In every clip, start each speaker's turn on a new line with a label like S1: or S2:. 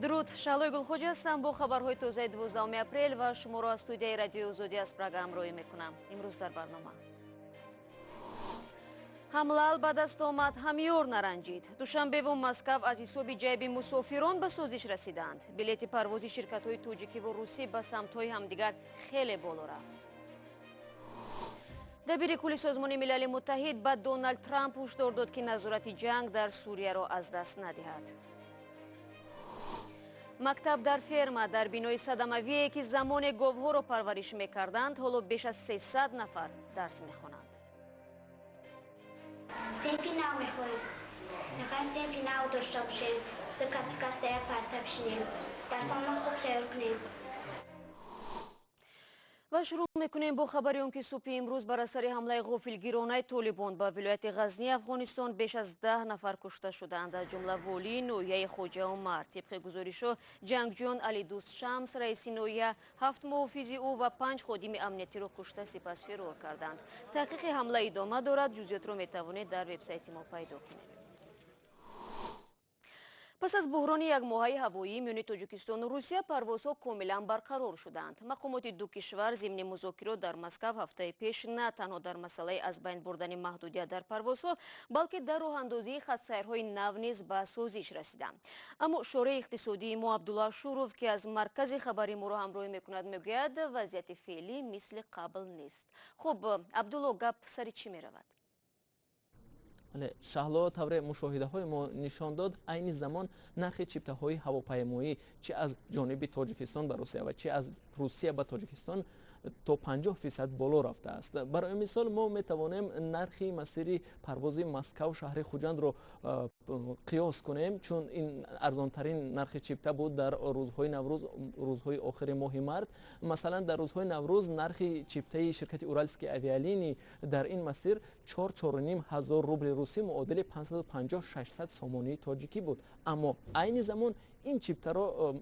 S1: Дуруд, Шаҳлои Гулхоҷа ҳастам бо хабарҳои тозаи 12 апрел ва шуморо аз студияи Радиои Озодӣ аз Прага ҳамроҳӣ мекунам. Имрӯз дар барнома: ҳам лал ба даст омад, ҳам ёр наранҷид. Душанбеву Москав аз ҳисоби ҷайби мусофирон ба созиш расиданд. Билети парвози ширкатҳои тоҷикиву русӣ ба самтҳои ҳамдигар хеле боло рафт. Дабири кулли Созмони Милали Муттаҳид ба Доналд Трамп ҳушдор дод, ки назорати ҷанг дар Сурияро аз даст надиҳад. Мактаб дар ферма. Дар бинои садамавие, ки замоне говҳоро парвариш мекарданд, ҳоло беш аз 300 нафар дарс мехонанд.
S2: Синфи нав мехоҳем. Мехоҳем синфи нав дошта бошем, ду кас кас дар як парта бишинем, дарсамонро хуб тайёр кунем.
S1: Ва шурӯъ мекунем бо хабари он, ки субҳи имрӯз бар асари ҳамлаи ғофилгиронаи толибон ба вилояти Ғазнии Афғонистон беш аз 10 нафар кушта шуданд, аз ҷумла волии ноҳияи Хоҷа Умар. Тибқи гузоришҳо, ҷангҷӯён Алидӯст Шамс, раиси ноҳия, ҳафт муҳофизи ӯ ва панҷ ходими амниятиро кушта, сипас фирор карданд. Таҳқиқи ҳамла идома дорад. Ҷузъиётро метавонед дар вебсайти мо пайдо кунед. Пас аз буҳрони якмоҳаи ҳавоӣ миёни Тоҷикистону Русия парвозҳо комилан барқарор шуданд. Мақомоти ду кишвар зимни музокирот дар Москав ҳафтаи пеш на танҳо дар масъалаи аз байн бурдани маҳдудият дар парвозҳо, балки дар роҳандозии хатсайрҳои нав низ ба созиш расиданд. Аммо шореҳи иқтисодии мо Абдулло Ашуров, ки аз маркази хабари моро ҳамроҳӣ мекунад, мегӯяд, вазъияти феълӣ мисли қабл нест. Хуб, Абдулло, гап сари чӣ меравад?
S3: Шаҳло, тавре мушоҳидаҳои мо нишон дод, айни замон нархи чиптаҳои ҳавопаймоӣ чи аз ҷониби Тоҷикистон ба Русия ва чи аз Русия ба Тоҷикистон то 50% боло рафтааст. Барои мисол, мо метавонем нархи масири парвози Москав шаҳри Хуҷандро қиёс кунем, чун ин арзонтарин нархи чипта буд дар рӯзҳои Наврӯз, рӯзҳои охири моҳи март. Масалан, дар рӯзҳои Наврӯз нархи чиптаи ширкати Уральские авиалинии дар ин масир 4-4,5 ҳазор рубли русӣ, муодили 550-600 сомонии тоҷикӣ буд. Аммо айни замон ин чиптаро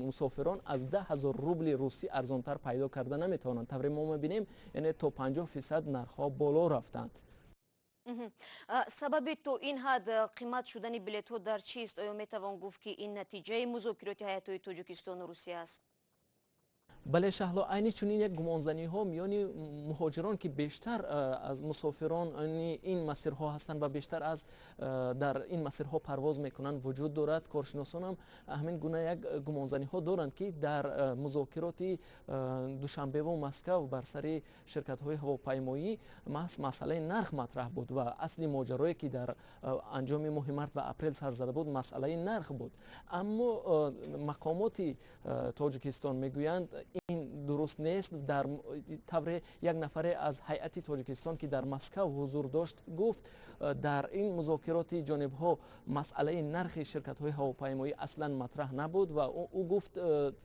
S3: мусофирон аз 10 000 рубли русӣ арзонтар пайдо карда наметавонанд. Тавре мо мебинем, яъне то 50% нархҳо боло рафтанд.
S1: Сабаби то ин ҳад қимат шудани билетҳо дар чист? Оё метавон гуфт, ки ин натиҷаи музокироти ҳайатҳои Тоҷикистону Русия аст?
S3: Бале, Шаҳло, айни чунин як гумонзаниҳо миёни муҳоҷирон, ки бештар аз мусофирони ин масирҳо ҳастанд ва бештар аз дар ин масирҳо парвоз мекунанд, вуҷуд дорад. Коршиносонам ҳамин гуна як гумонзаниҳо доранд, ки дар музокироти Душанбеву Москав бар сари ширкатҳои ҳавопаймоӣ маҳз масъалаи нарх матраҳ буд ва асли моҷарое, ки дар анҷоми моҳи март ва апрел сар зада буд, масъалаи нарх буд. Аммо мақомоти Тоҷикистон мегӯянд, ин дуруст нест. Дар тавре як нафаре аз ҳайати Тоҷикистон, ки дар Москав ҳузур дошт, гуфт, дар ин музокироти ҷонибҳо масъалаи нархи ширкатҳои ҳавопаймоӣ аслан матраҳ набуд ва ӯ гуфт,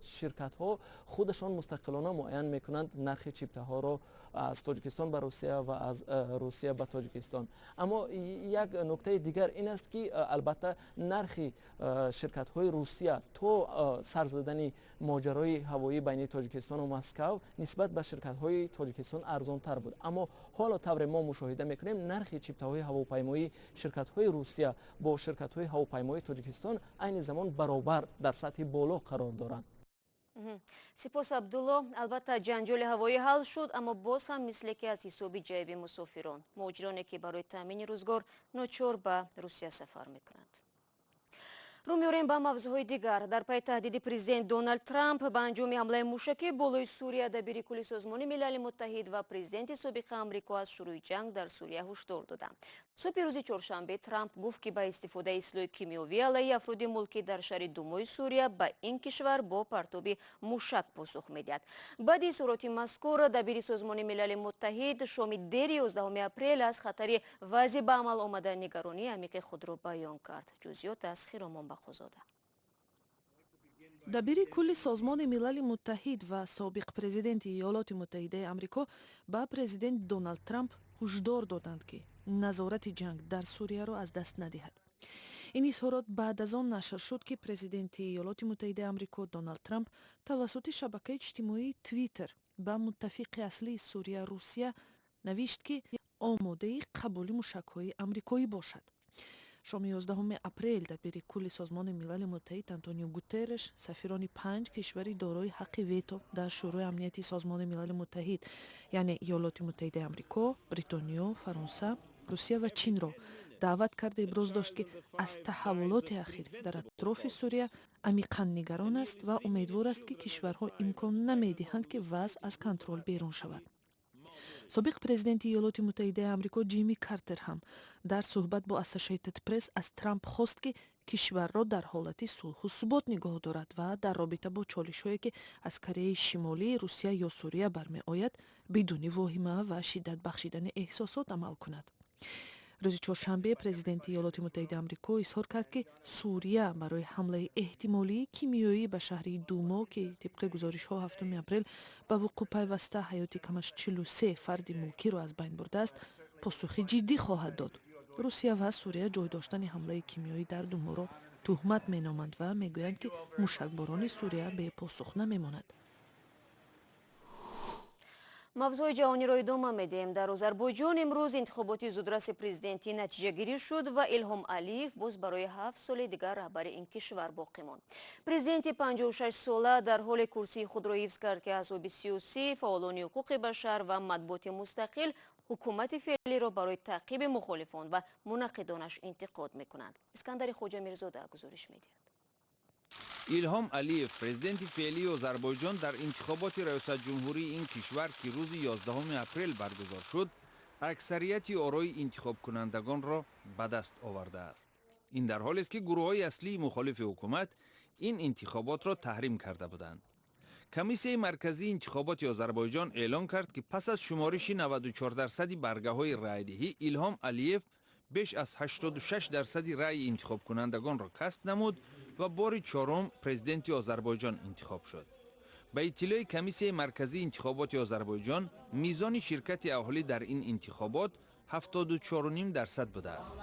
S3: ширкатҳо худашон мустақилона муайян мекунанд нархи чиптаҳоро аз Тоҷикистон ба Русия ва аз Русия ба Тоҷикистон. Аммо як нуктаи дигар ин аст, ки албатта нархи ширкатҳои Русия то сар задани моҷарои ҳавоӣ байни Тоҷикистону Москав нисбат ба ширкатҳои Тоҷикистон арзонтар буд. Аммо ҳоло, тавре мо мушоҳида мекунем, нархи чиптаҳои ҳавопаймоии ширкатҳои Русия бо ширкатҳои ҳавопаймоии Тоҷикистон айни замон баробар дар сатҳи боло қарор доранд.
S1: Сипос, Абдулло. Албатта, ҷанҷоли ҳавоӣ ҳал шуд, аммо боз ҳам мисле ки аз ҳисоби ҷайби мусофирон, муҳоҷироне, ки барои таъмини рӯзгор ночор ба Русия сафар мекунанд. Рӯ меорем ба мавзӯъҳои дигар. Дар пайи таҳдиди президент Доналд Трамп ба анҷоми ҳамлаи мушакӣ болои Сурия, дабири кулли Созмони Милали Муттаҳид ва президенти собиқи Амрико аз шурӯи ҷанг дар Сурия ҳушдор доданд. Субҳи рӯзи чоршанбе Трамп гуфт, ки ба истифодаи силоҳи кимиёвӣ алайҳи афроди мулкӣ дар шаҳри Думои Сурия ба ин кишвар бо партоби мушак посух медиҳад. Баъди изҳороти мазкур дабири Созмони Милали Муттаҳид шоми дери 11 апрел аз хатари вазъи ба амал омада нигаронии амиқи худро баён кард. Ҷузъиёт аз Хиромон Бақозода.
S4: Дабири кулли Созмони Милали Муттаҳид ва собиқ президенти Иёлоти Муттаҳидаи Амрико ба президент Доналд Трамп ҳушдор доданд, ки назорати ҷанг дар Сурияро аз даст надиҳад. Ин изҳорот баъд аз он нашр шуд, ки президенти Иёлоти Муттаҳидаи Амрико Доналд Трамп тавассути шабакаи иҷтимоии Твиттер ба муттафиқи аслии Сурия, Русия, навишт, ки омодаи қабули мушакҳои амрикоӣ бошад. Шоми 11 апрел дабири кулли Созмони Милали Муттаҳид Антонио Гутерреш сафирони панҷ кишвари дорои ҳаққи вето дар Шӯрои амнияти Созмони Милали Муттаҳид, яъне Иёлоти Муттаҳидаи Амрико, Бритониё, Фаронса, Русия ва Чинро даъват карда, иброз дошт, ки аз таҳаввулоти ахир дар атрофи Сурия амиқан нигарон аст ва умедвор аст, ки кишварҳо имкон намедиҳанд, ки вазъ аз контрол берун шавад. Собиқ президенти Иёлоти Муттаҳидаи Амрико Ҷимми Картер ҳам дар суҳбат бо Associated Press аз Трамп хост, ки кишварро дар ҳолати сулҳу субот нигоҳ дорад ва дар робита бо чолишҳое, ки аз Кореяи Шимолӣ, Русия ё Сурия бармеояд, бидуни воҳима ва шиддат бахшидани эҳсосот амал кунад. Рӯзи чоршанбе президенти Иёлоти Муттаҳидаи Амрико изҳор кард, ки Сурия барои ҳамлаи эҳтимолии кимиёӣ ба шаҳри Думо, ки тибқи гузоришҳо 7 апрел ба вуқӯъ пайваста, ҳаёти кам аз 43 фарди мулкиро аз байн бурдааст, посухи ҷиддӣ хоҳад дод. Русия ва Сурия ҷой доштани ҳамлаи кимиёӣ дар Думоро туҳмат меноманд ва мегӯянд, ки мушакборони Сурия бепосух намемонад.
S1: Мавзӯи ҷаҳониро идома медиҳем. Дар Озарбойҷон имрӯз интихоботи зудраси президентӣ натиҷагирӣ шуд ва Илҳом Алиев боз барои 7 соли дигар раҳбари ин кишвар боқӣ монд. Президенти 56-сола дар ҳоле курсии худро ҳифз кард, ки аҳзоби сиёсӣ, фаъолони ҳуқуқи башар ва матбуоти мустақил ҳукумати феълиро барои таъқиби мухолифон ва мунаққидонаш интиқод мекунанд. Искандари Хоҷамирзода гузориш медиҳад.
S5: Илҳом Алиев, президенти феълии Озарбойҷон, дар интихоботи раёсатҷумҳурии ин кишвар, ки рӯзи 11 апрел баргузор шуд, аксарияти орои интихобкунандагонро ба даст овардааст. Ин дар ҳолест, ки гурӯҳҳои аслии мухолифи ҳукумат ин интихоботро таҳрим карда буданд. Комиссияи марказии интихоботи Озарбойҷон эълон кард, ки пас аз шумориши 94 дарсади баргаҳои раъйдиҳӣ, Илҳом Алиев беш аз 86 дарсади раъйи интихобкунандагонро касб намуд ва бори чорум президенти Озарбойҷон интихоб шуд. Ба иттилои Комиссияи марказии интихоботи Озарбойҷон, мизони ширкати аҳолӣ дар ин интихобот 74,5 дарсад будааст.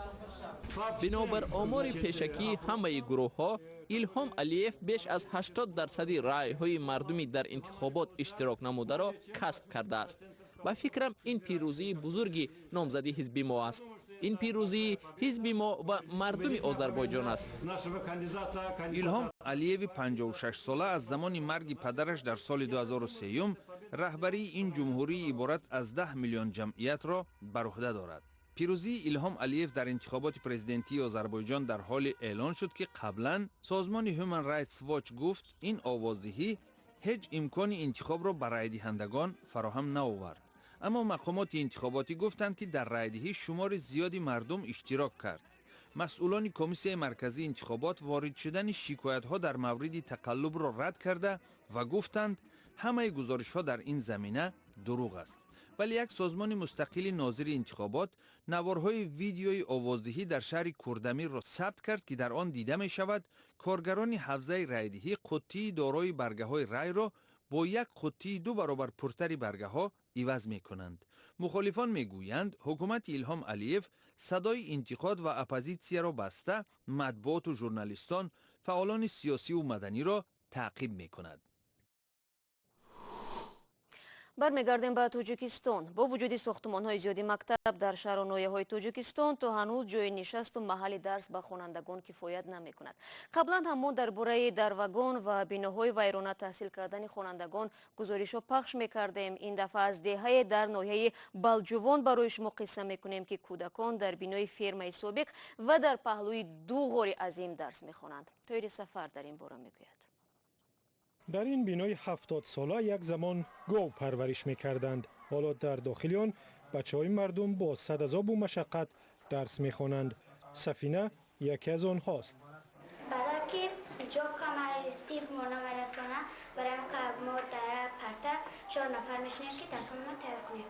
S3: Бинобар омори пешакии ҳамаи гурӯҳҳо, Илҳом Алиев беш аз 80 дарсади раъйҳои мардуми дар интихобот иштирок намударо касб кардааст. Ба фикрам, ин пирӯзии бузурги номзади ҳизби мо аст. Ин пирӯзии ҳизби мо ва мардуми Озарбойҷон аст.
S5: Илҳом Алиеви 56-сола аз замони марги падараш дар соли 2003 раҳбарии ин ҷумҳурии иборат аз 10 миллион ҷамъиятро бар уҳда дорад. Пирӯзии Илҳом Алиев дар интихоботи президентии Озарбойҷон дар ҳоле эълон шуд, ки қаблан созмони Human Rights Watch гуфт, ин овоздиҳӣ ҳеҷ имкони интихобро ба раъйдиҳандагон фароҳам наовард. Аммо мақомоти интихоботӣ гуфтанд, ки дар раъйдиҳӣ шумори зиёди мардум иштирок кард. Масъулони Комиссияи марказии интихобот ворид шудани шикоятҳо дар мавриди тақаллубро рад карда ва гуфтанд, ҳамаи гузоришҳо дар ин замина дурӯғ аст. Вале як созмони мустақили нозири интихобот наворҳои видеои овоздиҳӣ дар шаҳри Курдамирро сабт кард, ки дар он дида мешавад, коргарони ҳавзаи раъйдиҳӣ қуттии дорои баргаҳои райро бо як қуттии ду баробар пуртари баргаҳо иваз мекунанд. Мухолифон мегӯянд, ҳукумати Илҳом Алиев садои интиқод ва оппозитсияро баста, матбуоту журналистон, фаъолони сиёсиву маданиро таъқиб мекунад.
S1: Бармегардем ба Тоҷикистон. Бо вуҷуди сохтумонҳои зиёди мактаб дар шаҳру ноҳияҳои Тоҷикистон, то ҳанӯз ҷои нишасту маҳалли дарс ба хонандагон кифоят намекунад. Қаблан ҳам мо дар бораи дар вагон ва биноҳои вайрона таҳсил кардани хонандагон гузоришҳо пахш мекардем. Ин дафъа аз деҳае дар ноҳияи Балҷувон барои шумо қисса мекунем, ки кӯдакон дар бинои фермаи собиқ ва дар паҳлӯи ду ғори азим дарс мехонанд. Тоҳири Сафар дар ин бора мегӯяд.
S6: Дар ин бинои 70-сола як замон гов парвариш мекарданд. Ҳоло дар дохили он бачаҳои мардум бо сад азобу машаққат дарс мехонанд. Сафина яке аз онҳост.
S2: Барое ки ҷо камай, синф мо намерасона, барои мо дар парта чор нафар мешинем, ки дарсамонро тайёр кунем.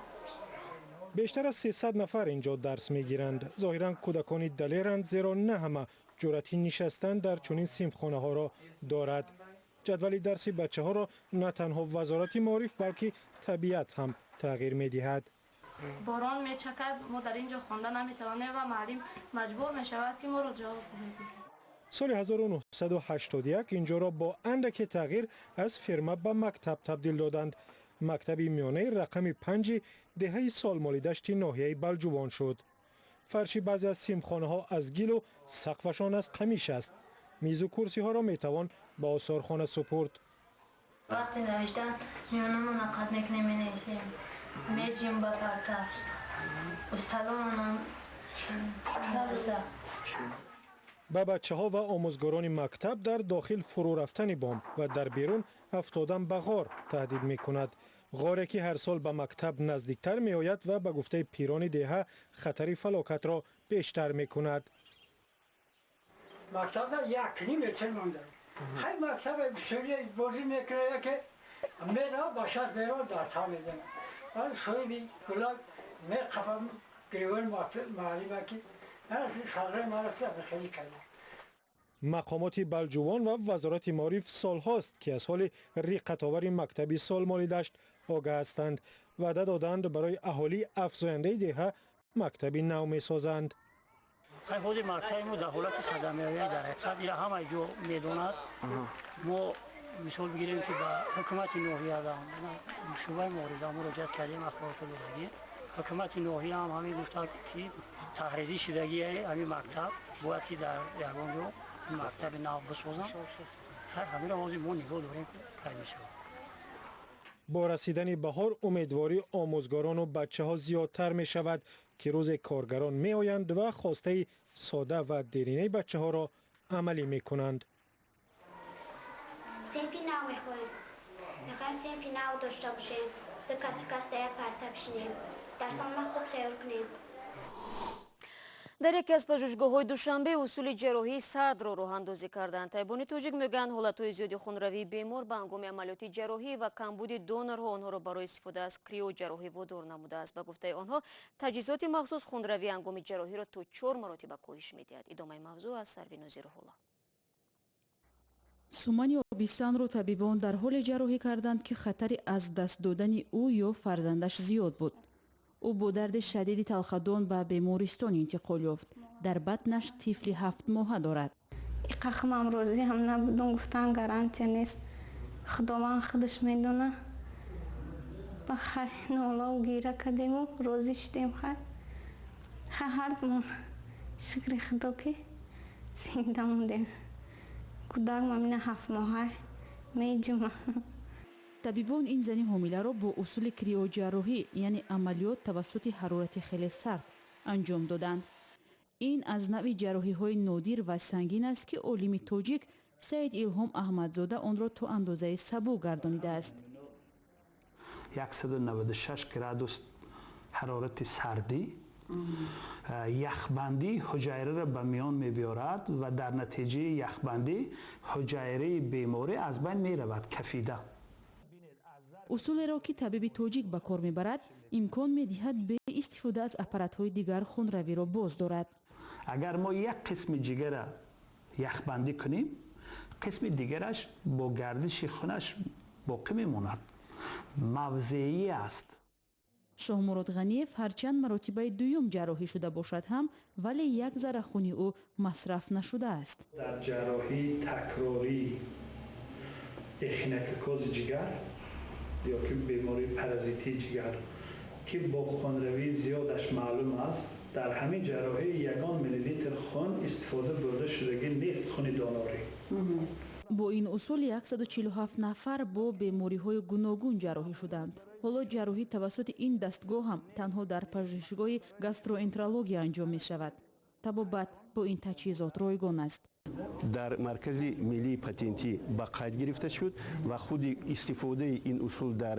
S6: Бештар аз 300 нафар инҷо дарс мегиранд. Зоҳиран, кӯдакони далеранд, зеро на ҳама ҷуръати нишастан дар чунин синфхонаҳоро дорад. Ҷадвали дарси бачаҳоро на танҳо Вазорати маориф, балки табиат ҳам тағйир медиҳад.
S7: Борон мечакад, мо дар ин ҷо хонда наметавонем ва муаллим маҷбур мешавад, ки моро ҷавоб диҳад.
S6: Соли 1981 инҷоро бо андаке тағйир аз ферма ба мактаб табдил доданд. Мактаби миёнаи рақами панҷи деҳаи Солмолидашти ноҳияи Балҷувон шуд. Фарши баъзе аз синфхонаҳо аз гилу сақфашон аз қамиш аст. Мизу курсиҳоро метавон ба осорхона супурд.
S7: Вақти навиштан миёнамона қат мекунем, менависем, меҷим ба парта, усталонам.
S6: Ба бачаҳо ва омӯзгорони мактаб дар дохил фурӯ рафтани бом ва дар берун афтодан ба ғор таҳдид мекунад. Ғоре ки ҳар сол ба мактаб наздиктар меояд ва ба гуфтаи пирони деҳа хатари фалокатро бештар мекунад.
S8: Мактабда 1,5 метр монда. Хай мактаба бисёри бозӣ мекунад, ки мерава ба шаст мерава, дарсҳо мезанад. Ман соҳиби гулак меқапам гиревони муаллима, ки сағраи маро хеле карда.
S6: Мақомоти Балҷувон ва Вазорати маориф солҳост, ки аз ҳоли риққатовари мактаби Солмолидашт огаҳ ҳастанд. Ваъда доданд, барои аҳолии афзояндаи деҳа мактаби нав месозанд.
S9: Ҳозир мактаби мо дар ҳолати садамавӣ, дар ҳақиқат ира ҳамаи ҷо медонад. Мо мисол бигирем, ки ба ҳукумати ноҳия, шӯъбаи маориф муроҷиат кардем, ахборото додагӣ. Ҳукумати ноҳия ҳам ҳамин гуфта, ки таҳризӣ шидагии ҳамин мактаб бояд, ки дар ягон ҷо мактаби нав бисозанд. Ҳаминро ҳозир мо нигоҳ дорем, кай мешавад.
S6: Бо расидани баҳор умедвории омӯзгорону бачаҳо зиёдтар мешавад, ки рӯзе коргарон меоянд ва хостаи сода ва деринаи бачаҳоро амалӣ мекунанд.
S2: Синфи нав мехоҳем. Мехоҳем синфи нав дошта бошем, ду кас кас дар як парта бишинем, дарсонро хуб тайёр кунем.
S1: Дар яке аз пажӯҳишгоҳҳои Душанбе усули ҷарроҳии сардро роҳандозӣ карданд. Табибони тоҷик мегӯянд, ҳолатҳои зиёди хунравии бемор ба ҳангоми амалиёти ҷарроҳӣ ва камбуди донорҳо онҳоро барои истифода аз криоҷарроҳӣ водор намудааст. Ба гуфтаи онҳо, таҷҳизоти махсус хунравии ҳангоми ҷарроҳиро то 4 маротиба коҳиш медиҳад. Идомаи мавзӯъ аз Сарвинози Рӯҳулло.
S10: Сумани Обисанро табибон дар ҳоле ҷарроҳӣ карданд, ки хатари аз даст додани ӯ ё фарзандаш зиёд буд. Ӯ бо дарди шадиди талхадон ба бемористон интиқол ёфт. Дар батнаш тифли 7-моҳа дорад.
S11: Иқахмам розӣ ҳам набудум, гуфтан гарантия нест, Худованд худаш медона. Ба хай нолаву гира кардему розӣ шудем. Хай хай ҳардумон шукри Худо, ки зинда мондем. Кӯдак мамина 7-моҳа меҷума.
S10: Табибон ин зани ҳомиларо бо усули криоҷарроҳӣ, яъне амалиёт тавассути ҳарорати хеле сард, анҷом доданд. Ин аз навъи ҷарроҳиҳои нодир ва сангин аст, ки олими тоҷик Саид Илҳом Аҳмадзода онро то андозаи сабук гардонидааст.
S12: 196 градус ҳарорати сардӣ яхбандии ҳуҷайраро ба миён мебиёрад ва дар натиҷаи яхбандӣ ҳуҷайраи беморӣ аз байн меравад, кафида.
S10: Усулеро, ки табиби тоҷик ба кор мебарад, имкон медиҳад бе истифода аз аппаратҳои дигар хунравиро боз дорад.
S12: Агар мо як қисми ҷигара яхбандӣ кунем, қисми дигараш бо гардиши хунаш боқӣ мемонад, мавзеӣ аст.
S10: Шоҳмурод Ғаниев ҳарчанд маротибаи дуюм ҷарроҳӣ шуда бошад ҳам, вале як зарра хуни ӯ масраф нашудааст.
S12: Дар ҷарроҳии такрории эхинококкози ҷигар ё ки бемории паразитии ҷигар, ки бо хунравии зиёдаш маълум аст, дар ҳамин ҷарроҳӣ ягон миллилитр хун истифода бурда шудагӣ нест, хуни донорӣ.
S10: Бо ин усул 147 нафар бо бемориҳои гуногун ҷарроҳӣ шуданд. Ҳоло ҷарроҳӣ тавассути ин дастгоҳ ҳам танҳо дар пажӯҳишгоҳи гастроэнтерология анҷом мешавад. Табобат бо ин таҷҳизот ройгон аст.
S13: Дар Маркази миллии патентӣ ба қайд гирифта шуд ва худи истифодаи ин усул дар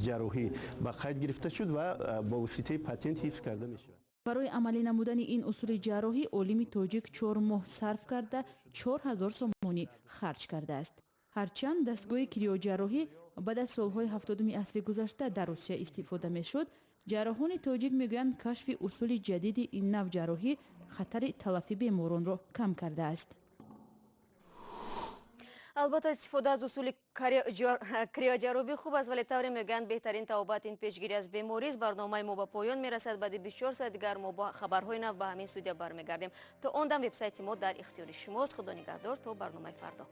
S13: ҷарроҳӣ ба қайд гирифта шуд ва ба воситаи патент ҳифз карда мешавад.
S10: Барои амалӣ намудани ин усули ҷарроҳӣ олими тоҷик 4 моҳ сарф карда, 4000 сомонӣ харҷ кардааст. Ҳарчанд дастгоҳи криоҷарроҳӣ баъд аз солҳои 70-уми асри гузашта дар Русия истифода мешуд, ҷарроҳони тоҷик мегӯянд, кашфи усули ҷадиди ин нав ҷарроҳӣ хатари талафи беморонро кам кардааст.
S1: Албатта, истифода аз усули криоҷарроҳӣ хуб аст, вале тавре мегӯянд, беҳтарин табобат ин пешгирӣ аз беморист. Барномаи мо ба поён мерасад. Баъди 24 соат дигар мо бо хабарҳои нав ба ҳамин студия бармегардем. То он дам вебсайти мо дар ихтиёри шумост. Худо нигаҳдор то барномаи фардо.